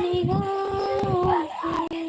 निगाहों के।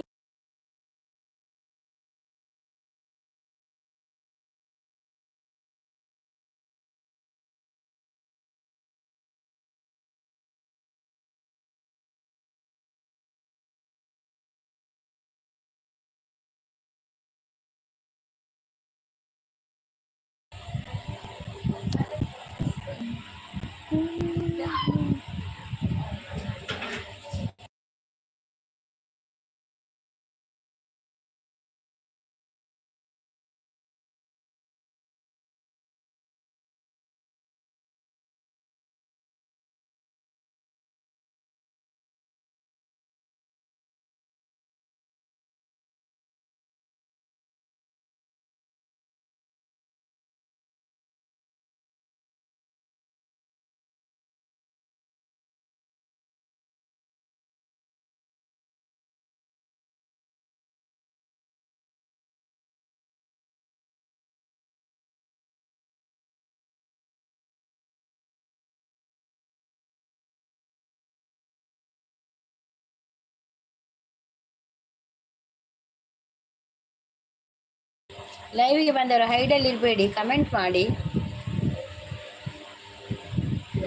ಲೈವ್ಗೆ ಬಂದವರು ಹೈಡಲ್ಲಿ ಇರಬೇಡಿ, ಕಮೆಂಟ್ ಮಾಡಿ,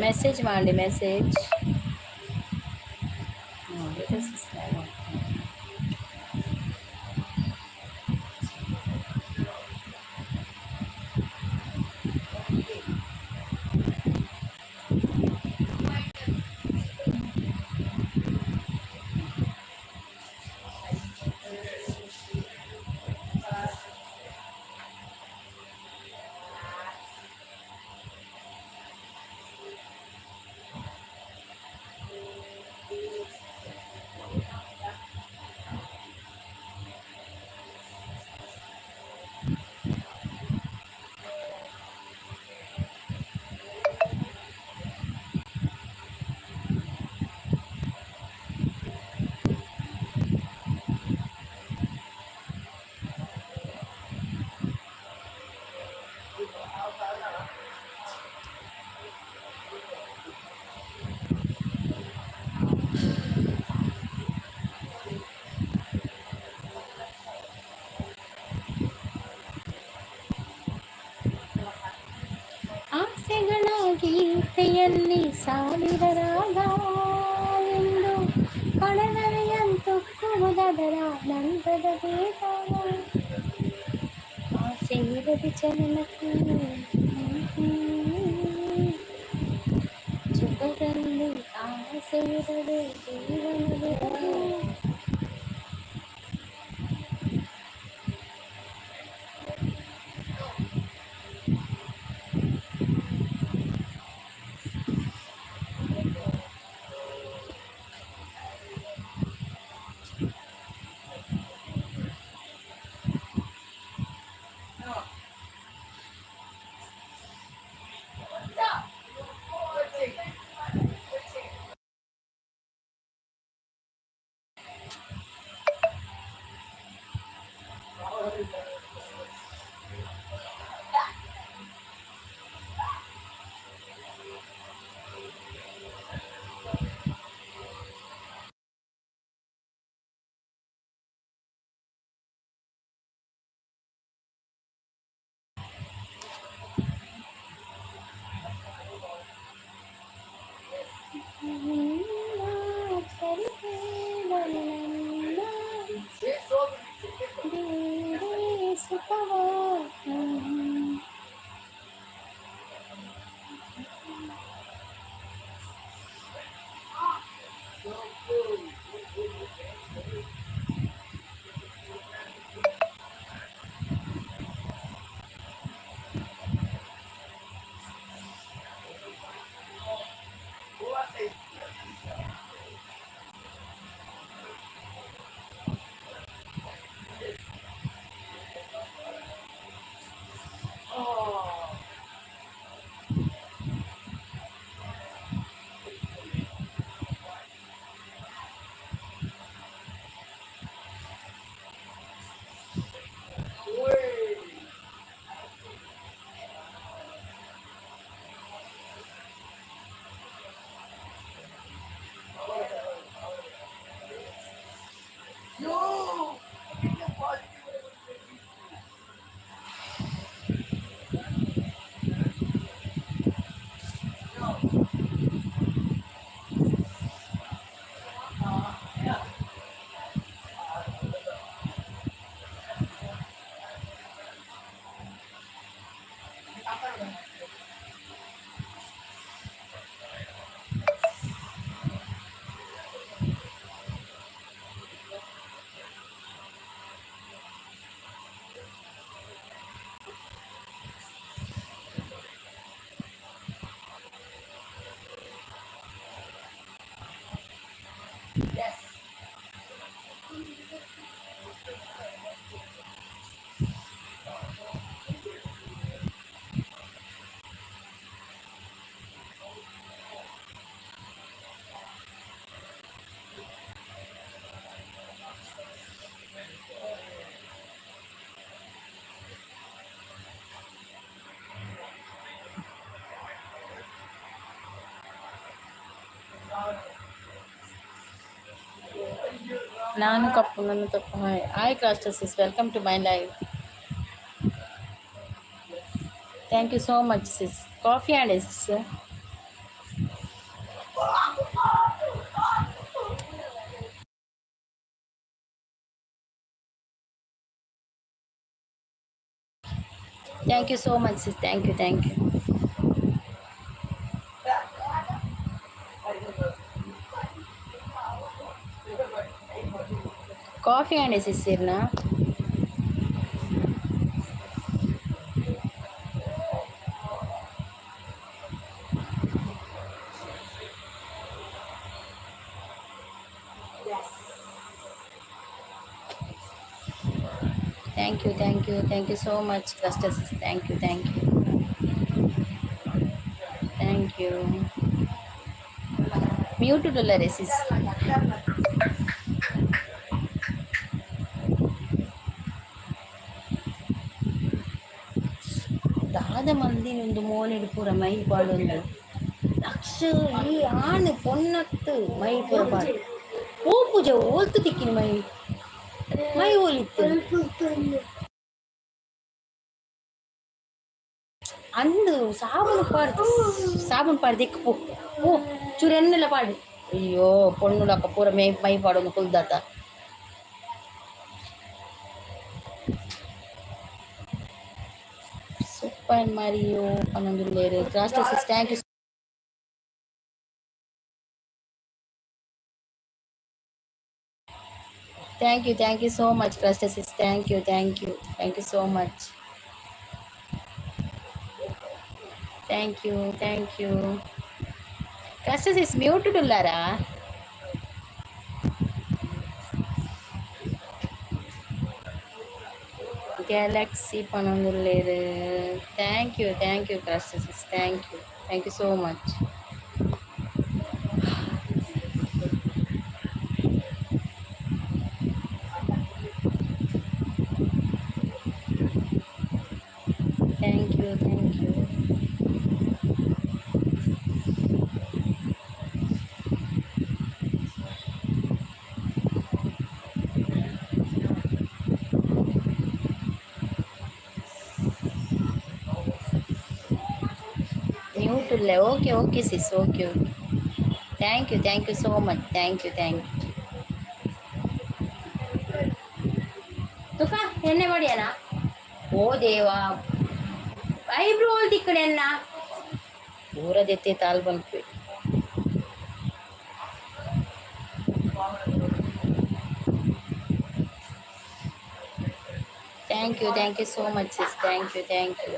ಮೆಸೇಜ್ ಮಾಡಿ, ಮೆಸೇಜ್. ಆಸೆಗಳ ಗೀತೆಯಲ್ಲಿ ಸಾವಿರ ರಾಗ ಎಂದು ಕಳೆದರೆಯಂತುಕ್ಕುವುದರ ನಂದದ ವೇಗ. ಆಸೆ ಇರದೆ ಚಲನಕ್ಕೆ ಜಗದಲ್ಲಿ, ಆಸೆ ಇರದೆ ಜೀವನವಿರದು. ನಿನ್ನ ಚರಿತೆ ನನ್ನ ಬೇರೆ ಸುಖವ. ನಾನು ಕಪ್ಪು, ನನ್ನ ತಪ್ಪು. Hi hi cluster sis, welcome to my live. Thank you so much sis. Coffee and sis? Thank you so much sis, thank you, thank you. Coffee and sis Erna? Thank you, thank you, thank you so much cluster sis. Thank you, thank you, thank you. Mute ಉಲ್ಲರೆ ಸಿಸ್. ದಾದ ಮಂದಿನ ಒಂದು ಮೋನೆಡ್ ಪೂರ ಮೈ ಪಾಡೊಂದು ಲಕ್ಷ. ಈ ಆಣ್ ಪೊನ್ನತ್ತು ಮೈ ಪೂರ ಪಾಡು. ಪೂ ಪೂಜೆ ಓಲ್ತು ತಿಕ್ಕಿನ ಮೈ ಮೈ ಓಲಿತ್ತು ಅಂದು. ಸಾಬೂನು ಪಾಡ್ದು, ಸಾಬೂನು ಪಾಡ್ದು ದಿಕ್ಕು. ಪೂ ಪೂ, ಚೂರು ಎಣ್ಣೆಲ್ಲ ಪಾಡು. ಅಯ್ಯೋ, ಪೊಣ್ಣುಲಕ್ಕ ಪೂರ ಮೈ ಮೈ ಪಾಡೊಂದು ಕುಲ್ದಾತ. ಸೂಪರ್ ಮಾರಿಯೋ ಪನ್ನೊಂದುಲ್ಲೇರು ಕ್ರಾಸ್ಟರ್ sis. Thank you, thank you, thank you so much cluster sis. Thank you, thank you, thank you so much. Thank you, thank you. Cluster sis, muted ಉಲ್ಲಾರಾ? Galaxy ಪನ್ನೊಂದುಲ್ಲೇರು. Thank you, thank you cluster sis. Thank you, thank you so much. Thank you, thank you. Mute ಉಲ್ಲೆ. Okay okay sis, okay okay. Thank you, thank you so much. Thank you, thank you. ತುಕ ಎಣ್ಣೆ ಮಾಡಿಯಾನ? ಓ ದೇವಾ, eyebrow ಓಲ್ ತಿಕ್ಕಡೆ ಎನ್ನ ಊರದೆತ್ತೆ ತಾಲ್ ಬಂತು. Thank you, thank you so much sis. Thank you, thank you.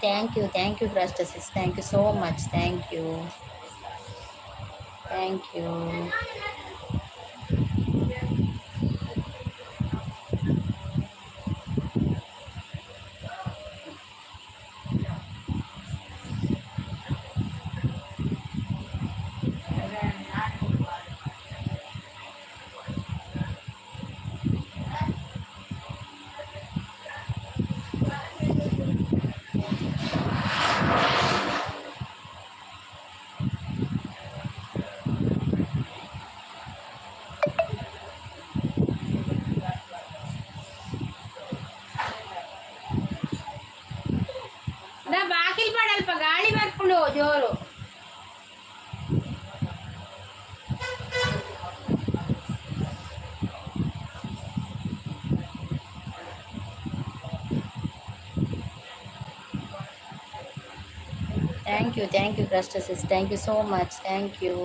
Thank you, thank you cluster sis. Thank you so much. Thank you, thank you. ಬಾಕಿಲ್ ಪಾಡಲ್ಪ, ಗಾಳಿ ಬರ್ಪುಂಡು ಜೋರು. Thank you, thank you cluster sis. Thank you so much. Thank you.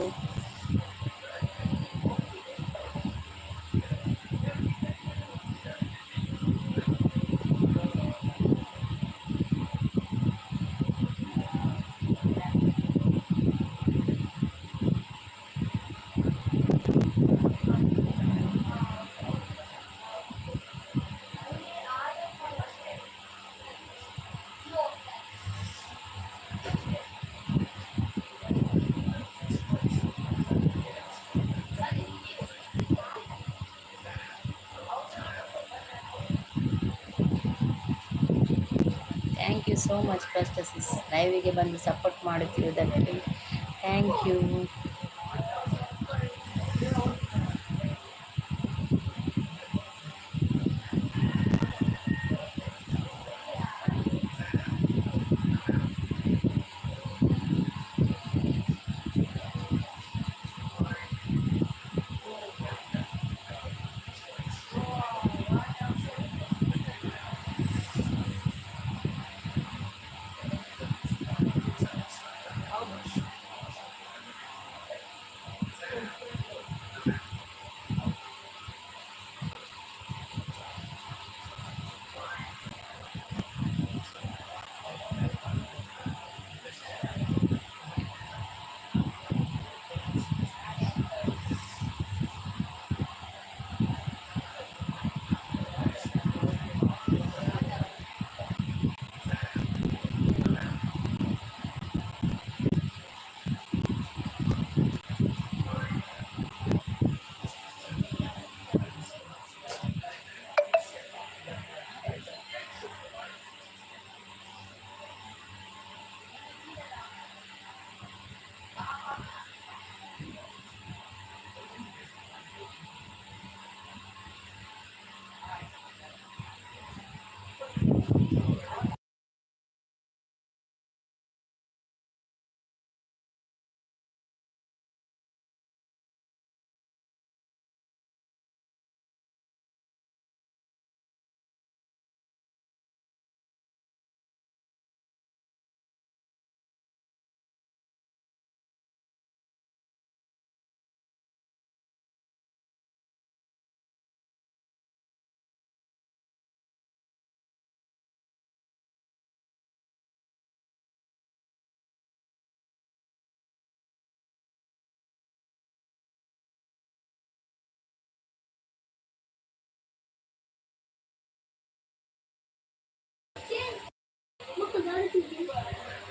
You so much ಪ್ರಸ್ಟಸಿಸ್, ಲೈವಿಗೆ ಬಂದು support ಮಾಡುತ್ತಿರುವುದಕ್ಕೆ thank you.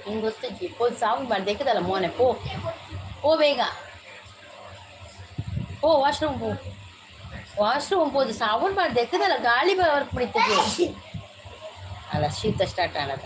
ನಿಂಗೆ ಗೊತ್ತಿಜ್ಜಿ ಪೋ song ಮಾಡಿ ದೆಕ್ಕದಲ್ಲ ಮೋನೆ, ಪೋ ಪೋ ಬೇಗ ಪೋ, ವಾಶ್ರೂಮ್ ಪೋ, ವಾಶ್ರೂಮ್ ಪೋದು ಸಾಬೂನು ಮಾಡಿ ದೆಕ್ಕದಲ್ಲ, ಗಾಳಿ ಬರ್ಬಿಡಿತದೆ ಅಲ್ಲ, ಶೀತ ಸ್ಟಾರ್ಟ್ ಆಗದ.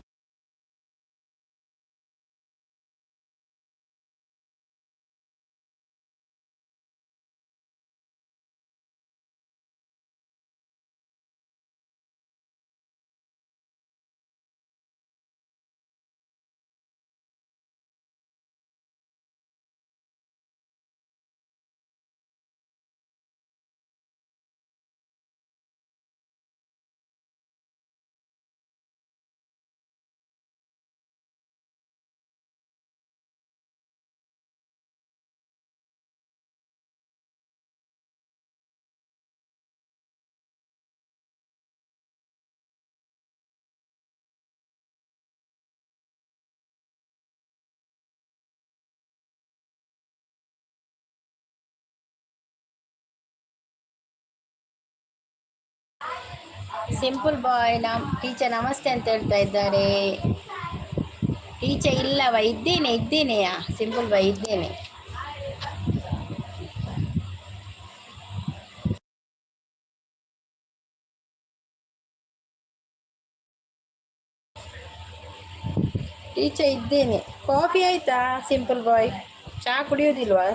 ಸಿಂಪಲ್ ಬಾಯ್ ನಮ್ ಟೀಚರ್ ನಮಸ್ತೆ ಅಂತ ಹೇಳ್ತಾ ಇದ್ದಾರೆ. ಟೀಚರ್ ಇಲ್ಲವ? ಇದ್ದೇನೆ ಇದ್ದೇನೆಯಾ ಸಿಂಪಲ್ ಬಾಯ್, ಇದ್ದೇನೆ. ಟೀಚರ್ ಇದ್ದೇನೆ. ಕಾಫಿ ಆಯ್ತಾ ಸಿಂಪಲ್ ಬಾಯ್? ಚಹಾ ಕುಡಿಯೋದಿಲ್ವಾ?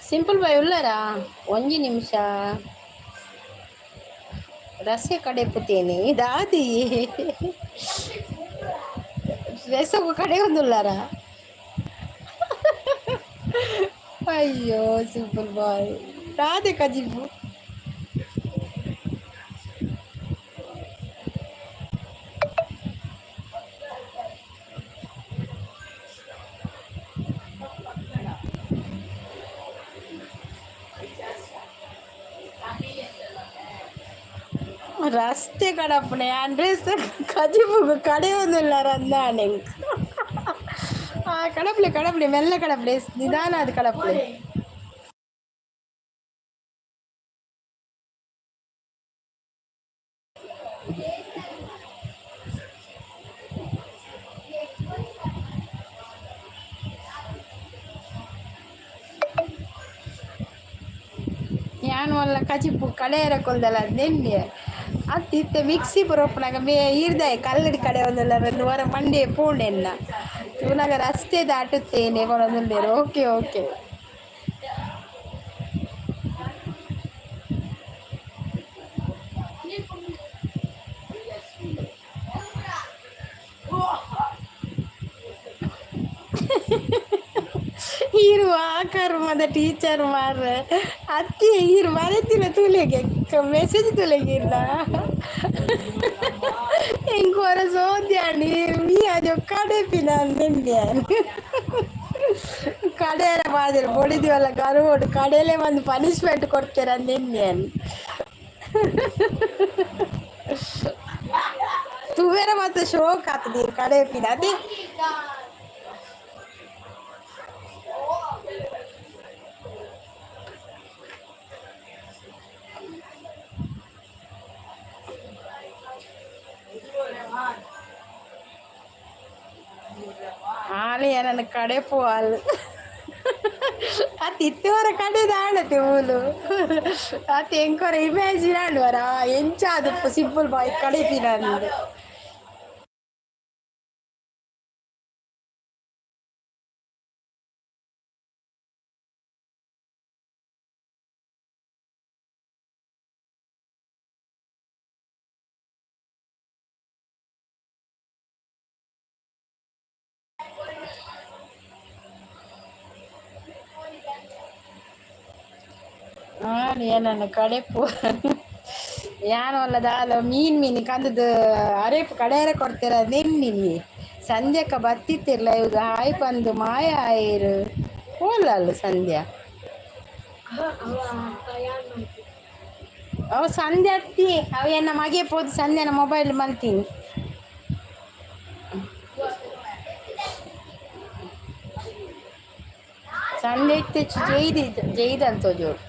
Simple boy ಉಳ್ಳಾರಾ? ಒಂಜಿ ನಿಮಿಷ, ರಸೆ ಕಡೆಪುತ್ತೇನೆ ದಾದಿ ರಸಗು ಕಡೆ ಒಂದುಲ್ಲಾರ? ಅಯ್ಯೋ ಸಿಂಪಲ್ ಬಾಯ್, ರಾಧೆ ಕಜಿಬು. ರಸ್ತೆ ಕಡಪುಣೆ ಡ್ರೆಸ್ ಕಜಿಪುಗು ಕಡೆಯೊಂದುಲ್ಲಾರ ಅಂದಾಣೆ. ಆ ಕಡಪ್ಲೆ ಕಡಪ್ಲೆ, ಮೆಲ್ಲ ಕಡಪ್ಲೆ, ನಿಧಾನ ಅದು ಕಡಪ್ಲೆ. ಯಾನ್ ಒಲ್ಲ ಕಜಿಪು ಕಡೆಯರ ಕೊಲ್ದಲ್ಲ ನೆನ್ನೆ ಅತ್ತು ಇತ್ತೆ ಮಿಕ್ಸಿ ಪುರಪ್ಪನಾಗ ಮೇ ಈರ್ದಾಯ ಕಲ್ಲಡಿ ಕಡೆ ಒಂದಲ್ಲ ಒಂದು ವರ ಮಂಡೆ ಪೂಂಡೆನ್ನ ತೂನಗ ರಸ್ತೆ ದಾಟುತ್ತೇನೆ ಬರೋದುಲ್ಲೇರು. Okay okay. ಈರು ಆ ಕರ್ಮದ ಟೀಚರ್ ಮಾರ್ರೆ. ಅತ್ತಿ ಈರು ಮರೆತಿನ ತುಲೆಗೆ ಮೆಸೇಜ್ ತುಲೆಗೆ ಇಲ್ಲ ಎಂಕೋರ ಸೋದ್ಯಾಣಿ ಮೀ ಅದು ಕಡೆಪಿನ ಅಂದೆ. ಕಡೆಯರ ಬಾದಿರ ಬೊಡಿದಿವಲ್ಲ ಗರುವೋಡು ಕಡೆಯಲ್ಲೇ ಒಂದು ಪನಿಷ್ಮೆಂಟ್ ಕೊಡ್ತೀರ ನಿನ್ನೆ. ತುವೇರ ಮತ್ತೆ ಶೋಕ್ ಆಗ್ತದೆ ಕಡೆಪಿನ ಅದೇ. ಆಲೆ ನನ್ನ ಕಡೆಪು ಹಾಲು ಅತ್ ಇತ್ತವರ ಕಡೆದ ಆಡತೆ ಮೂಲು. ಅತ್ ಎಂಕೊರ ಇಮ್ಯಾಜಿನ್ ಆಡುವರ ಎಂಚ ಅದು ಸಿಂಪಲ್ ಬಾಯ್ ಕಡೆಪಿನ ಅಂದು. ನನ್ನ ಕಡೆಪು ಯಾನು ಅಲ್ಲ ದಾಲ ಮೀನು ಮೀನು ಕಂದದ ಅರೇಪು ಕಡೆಯರ ಕೊಡ್ತೀರ ನೆನ್ನಿನಿ. ಸಂಧ್ಯಕ್ಕ ಬತ್ತಿತ್ತಿರ್ಲ ಇವಾಗ ಹಾಯ್ ಪಂದು ಮಾಯ ಆಯಿರು ಹೋಲಲ್ಲ ಸಂಧ್ಯಾ. ಅವ ಸಂಧ್ಯಾ ಅತ್ತಿ ಅವ ಎನ್ನ ಮಗೆ ಪೋದು ಸಂಧ್ಯಾನ ಮೊಬೈಲ್ ಮಲ್ತೀನಿ. ಸಂಧ್ಯಾ ಇತ್ತೆ ಜೈದಿ ಜೈದಂತ ಜೋಡು.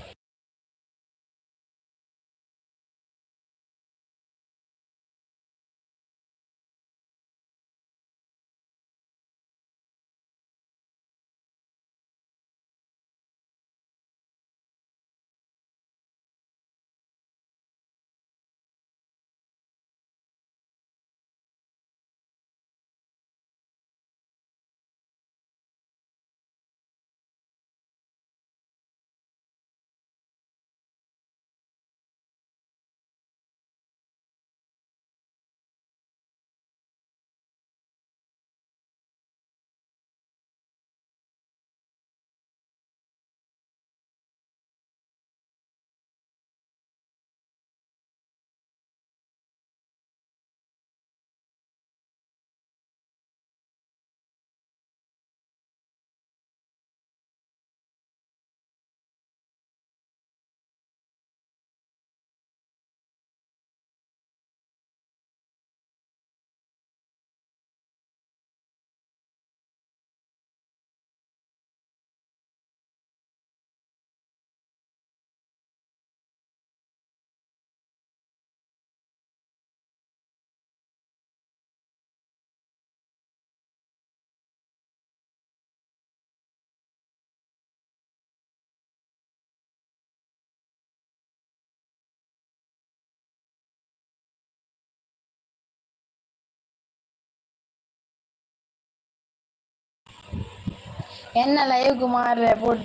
ಎನ್ನ ಲೈವ್ಗು ಮಾರ್ರೆ ಬೊಡ್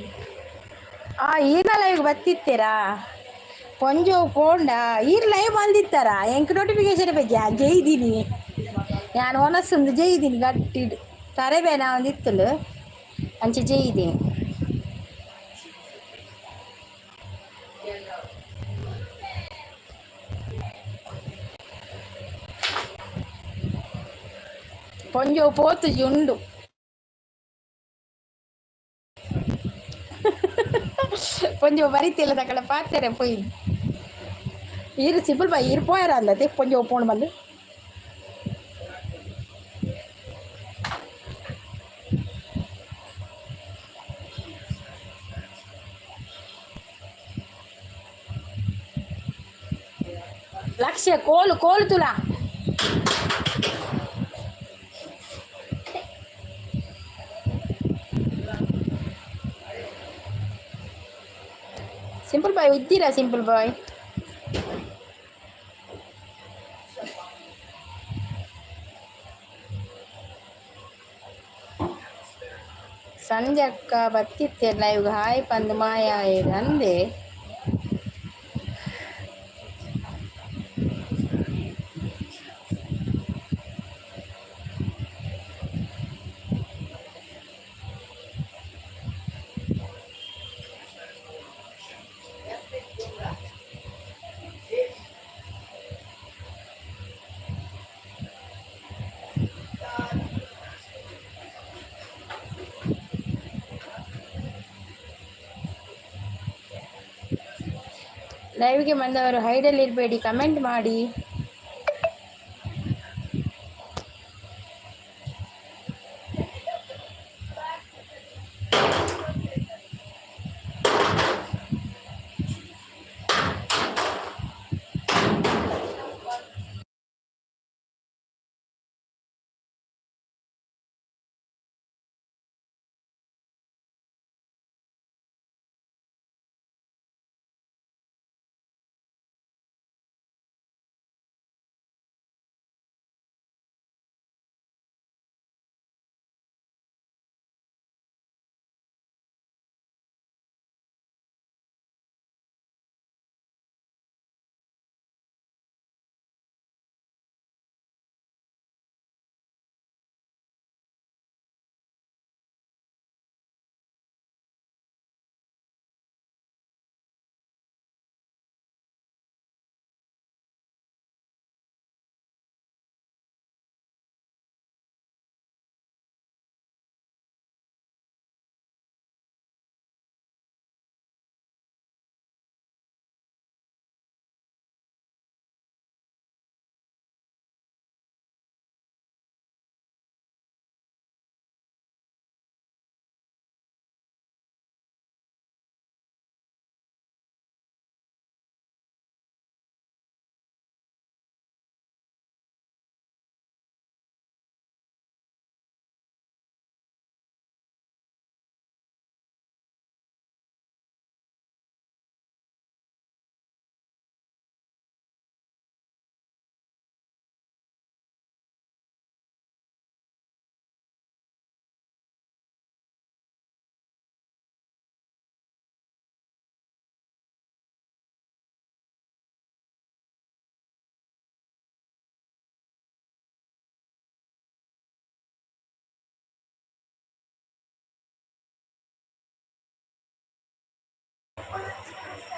ಆ ಈರ್ನ ಲೈವ್ಗೆ ಬತ್ತಿತ್ತೀರಾ ಪೊಂಜೋ ಪೋಂಡ ಈರ್ ಲೈವ್ ಬಂದಿತ್ತಾರ ಎಂಕ್ ನೋಟಿಫಿಕೇಶನ್ ಬಗ್ಗೆ ಜೈದೀನಿ ನಾನು ಒನಸ್ಸೊಂದು ಜೈದೀನಿ ಗಟ್ಟಿಡ್ ತರೆಬೇನ ಒಂದು ಇತ್ತುಂಡು ಅಂಚೆ ಜೈದೀನಿ. ಪೊಂಜೋ ಪೋತುಜಿ ಉಂಡು. ಪೊಂಜೋ ಬರಿತಿಲ್ಲ ತಕಲ ಪಾತೆರೆ ಪೋಯಿ. ಈರು ಸಿಂಪಲ್ ಬಾಯ್ ಈರು ಪೋಯರ ಅಂದತೆ ಪೊಂಜೆ ಒಪ್ಪೋಣ ಬಂದು. ಲಕ್ಷ್ಯ ಕೋಲು ಕೋಲು ತುಲಾ. ಸಿಂಪಲ್ ಬಾಯ್ ಇದ್ದೀರಾ? ಸಿಂಪಲ್ ಬಾಯ್ ಸಂಜಕ್ಕ ಬತ್ತಿತ್ತೆ ಲೈವ್. ಹಾಯ್ ಪಂದ್ ಮಾಯ ಅಂದೆ. ಲೈವ್ಗೆ ಬಂದವರು ಹೈಡಲ್ಲಿ ಇರಬೇಡಿ, ಕಮೆಂಟ್ ಮಾಡಿ.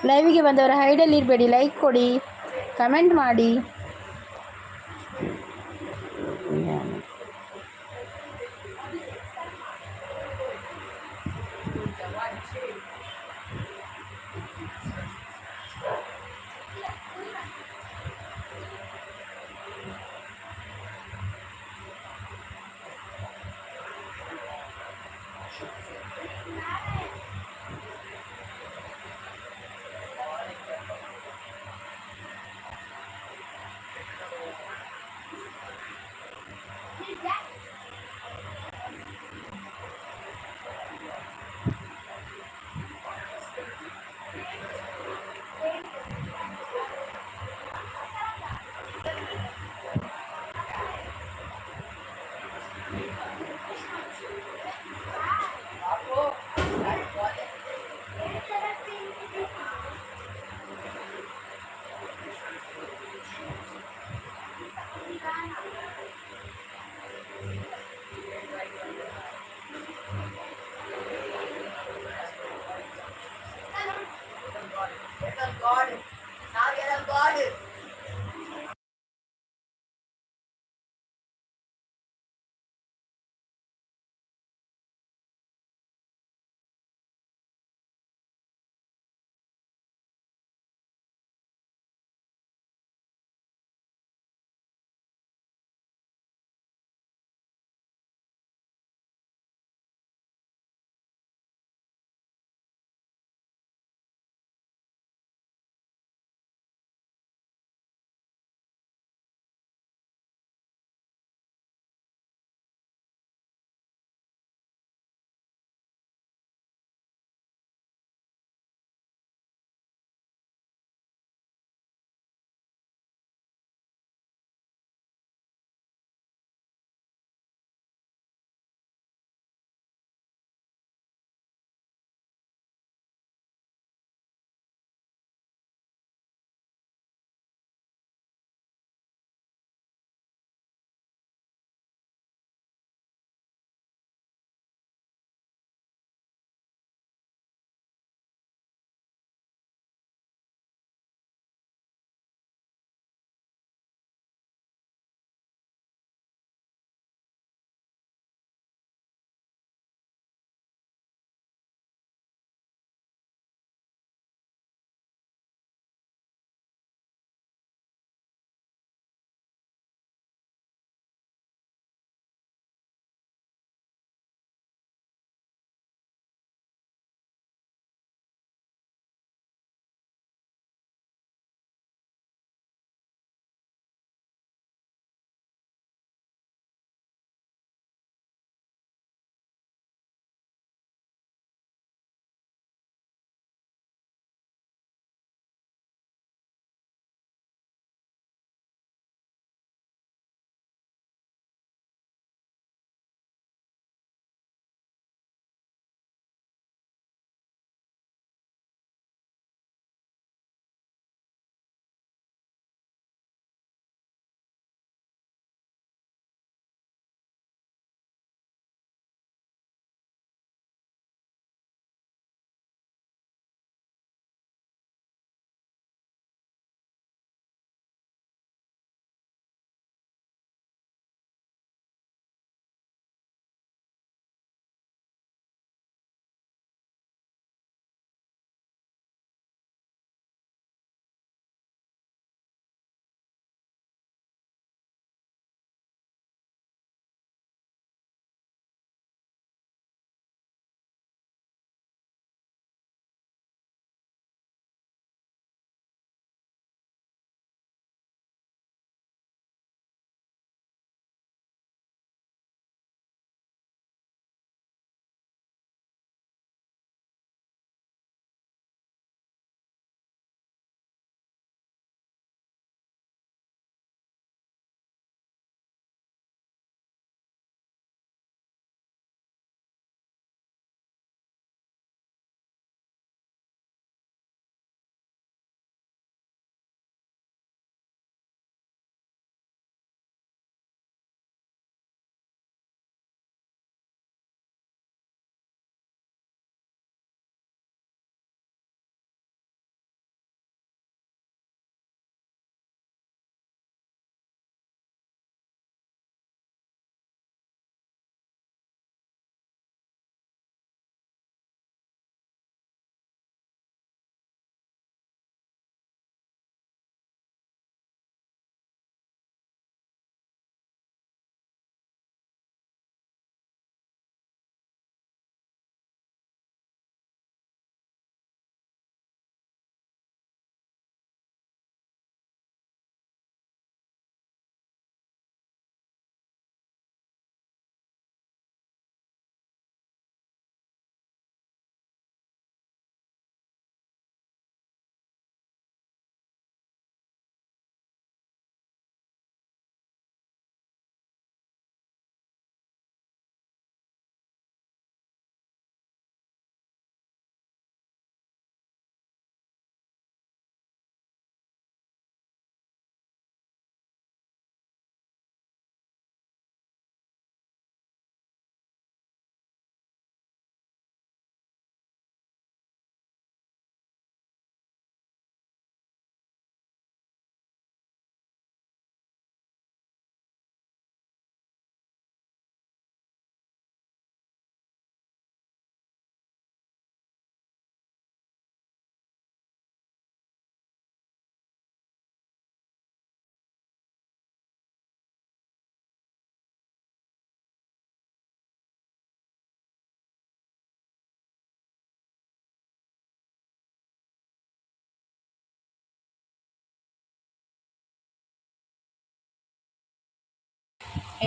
ಲೈವ್ಗೆ ಬಂದವರು ಹೈಡಲ್ಲಿ ಇರಬೇಡಿ, ಲೈಕ್ ಕೊಡಿ, ಕಮೆಂಟ್ ಮಾಡಿ.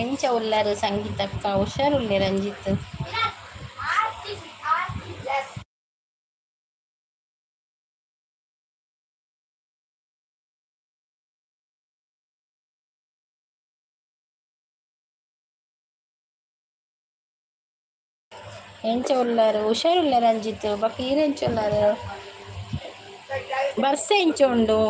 ಎಂಚ ಉಲ್ಲರು ಸಂಗೀತಕ್ಕ? ಹುಷಾರುಲ್ಲೆ ರಂಜಿತ್. ಎಂಚ ಉಲ್ಲರು? ಹುಷಾರುಲ್ಲೆ ರಂಜಿತ್. ಬೊಕ ಈರ್ ಎಂಚ ಉಲ್ಲರು? ಬರ್ಸ ಎಂಚ ಉಂಡು?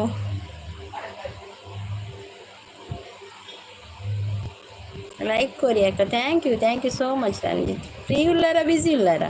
ಲೈಕ್ ಕೊರಿ ಅಕ್ಕ. Thank you, thank you so much Ranjith. Free ಉಲ್ಲಾರ busy ಉಲ್ಲಾರ?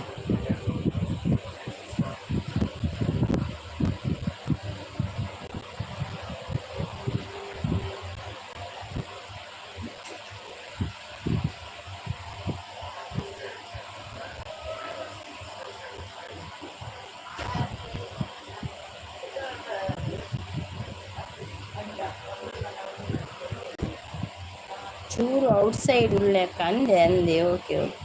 ಚೂರು ಔಟ್ ಸೈಡ್ ಉಲ್ಲೆಕ್ಕ ಅಂದೆ ಅಂದೆ. ಓಕೆ ಓಕೆ,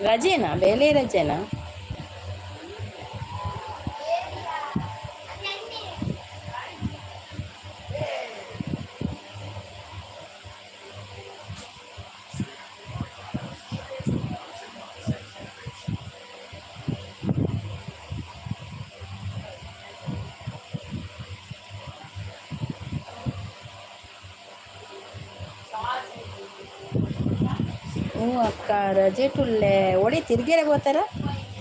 ರಜೆನಾ? ಬೇಲೆ ರಜೆನಾ? ಹ್ಞೂ ಅಕ್ಕ, ರಜೆ ಟುಲ್ಲೆ. ಒಡೆ ತಿರ್ಗೆರೆ ಹೋತಾರ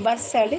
ಬಸ್ ಅಲ್ಲಿ?